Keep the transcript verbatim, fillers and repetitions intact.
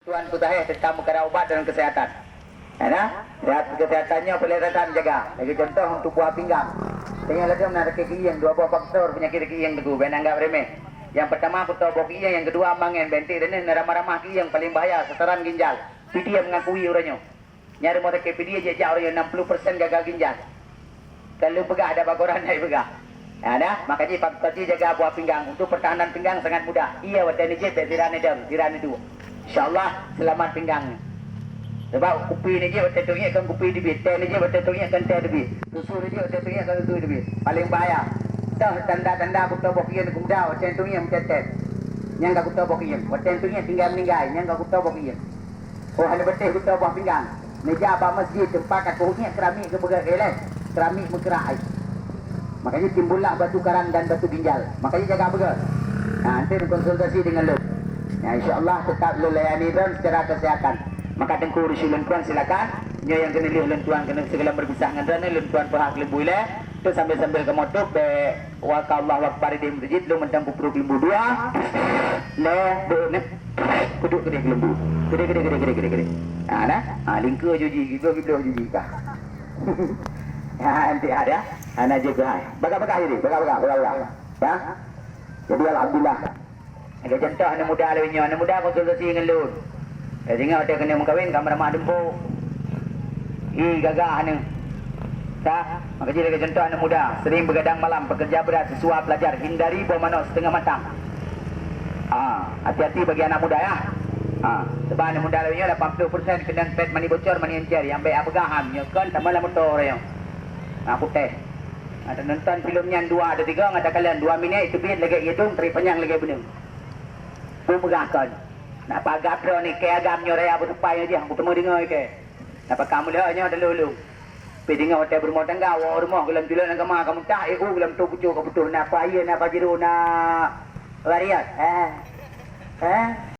Tuan Putaheh tentang perkara ubat dan kesehatan. Ya, nah? Sehat kesehatan nyoe peureulèe that jaga. Lagèe contoh untuk buah pinggang. Tengok lagèe na sakét keuieng, dua boh faktor penyakit keuieng teungku, bèk anggap remeh. Yang pertama kuto boh keuieng, yang kedua mangen, bentik dan ramah-ramah keuieng paling bahaya sasaran ginjal. Pidie mengakui uroe nyoe. Nyang rumoh sakét Pidie jijak uroe nyoe enam puluh persen gagal ginjal. Kalau peugah ada bagoran hai peugah. Nah, dah, makanya Pak Bupati jaga buah pinggang. Untuk pertahanan pinggang sangat mudah. Iya, watèe neujép bèk sira neudong, sira neuduek. Insya Allah selamat pinggang. Sebab kupi neujép watèe teungiek kan kupi teubiet, teh neujép watèe teungiek kan teh teubiet, susu neujép watèe teungiek kan susu teubiet. Paling bahaya. Toh tanda-tanda kuto boh keuieng muda watèe teungiek meutetet. Nyang ka kuto boh keuieng. Watèe teungiek tinggai meuninggai, nyang ka kuto boh keuieng. Oh, hana beuteh kuto boh pinggang. Meja bak masjid teumpat ka kuhuniek keramik geupeugah ilèe, keramik meukeurah ai. Makanya timbullah batu karang dan batu ginjal. Makanya jaga beugöt. Nah, nanti konsultasi dengan lôn. Ya, insya Allah tetap lôn layani droen secara kesehatan. Maka Teungku Rusyu lôn tuan silakan. Nyoe nyang keuneulheueh lôn tuan keuneuk sigohlom berpisah ngon droen, lôn tuan peuhah keuleumbu ilèe. Tu sambil-sambil kamoe tôb bèk Wa ka Allahu Akbar di meuseujid, lôn mantong kuprok lembu dua. Lhèe, dua, enam. Kuduek keudeh lembu. Keudeh, keudeh, keudeh, keudeh, keudeh, keudeh. Ha, nah. Ha, lingka juji, gibloh, gibloh juji kah. Ha, nanti ada. Ha, na jeuet keuhai. Bagah-bagah jadi, bagah-bagah, bagah-bagah. Ya. Jadi alhamdulillah. Lagèe contoh aneuk muda lawét nyoe, aneuk muda konsultasi ngon lôn. Ka ingat watèe keuneuk meukawen ka meuramah dumpeue. Ih, gagah aneuk. Ka, maka jih lagèe contoh aneuk muda, sering begadang malam, pekerja berat, siswa pelajar, hindari buah manok setengah matang. Ah, hati-hati bagi anak muda ya. Ah, sebab aneuk muda lawét nyoe lapan puluh persen keunong pet mani bocor, mani encer, nyang bèk apeugah han, nyoe kon sama lam moto nyoe. Nah, putéh. Ada nonton filem nyan dua, ada tiga, ada kalian dua minit, teubiet lagèe ié dong, teurik panyang lagèe beuneueng. Peue peugah kon? Nak pagat droe ni kèe agam nyoe raya beutupai nyoe jih, aku teuma deungoe kèe. Nak pakam ulèe nyoe teuleu-leu. Pi deungoe watèe beurumoh tangga, woe rumoh geulam julok lam kama ka muntah, eh, u geulam tu pucuk ka putôh, na apa ié, na apa jiro, na waréh. Eh. Eh.